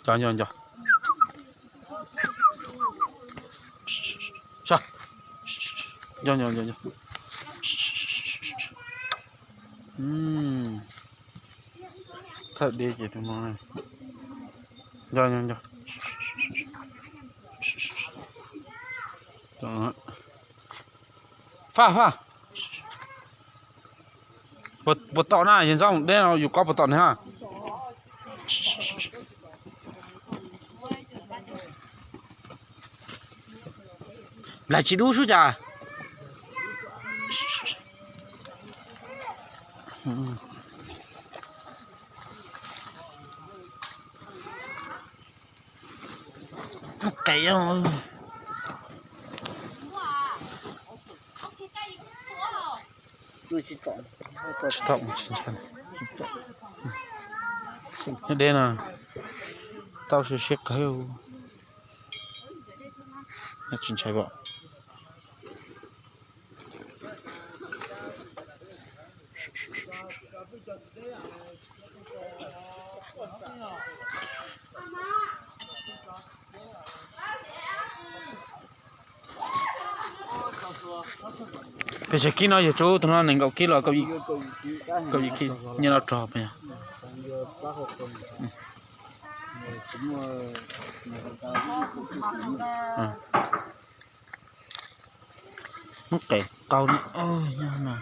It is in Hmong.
Nco nco nco. Sa. Nco nco nco nco. Thawj deb ces tus no. Nco nco nco. Faj faj. Puas tom na, yawg Ntxooj, deb no yus kob puas tom ne ha? Nplaig tsis dub sub cas. Qe. Tsis tau, tsis ntshai. Nyob deb no, tau siab siab kawg. Tsis ntshai pom. Pes tsawg kib no yawg Tsub? Tus no nees nkaum kib los kaum yim kib, nyob no rog pes. Muab qe qau no, nyob no.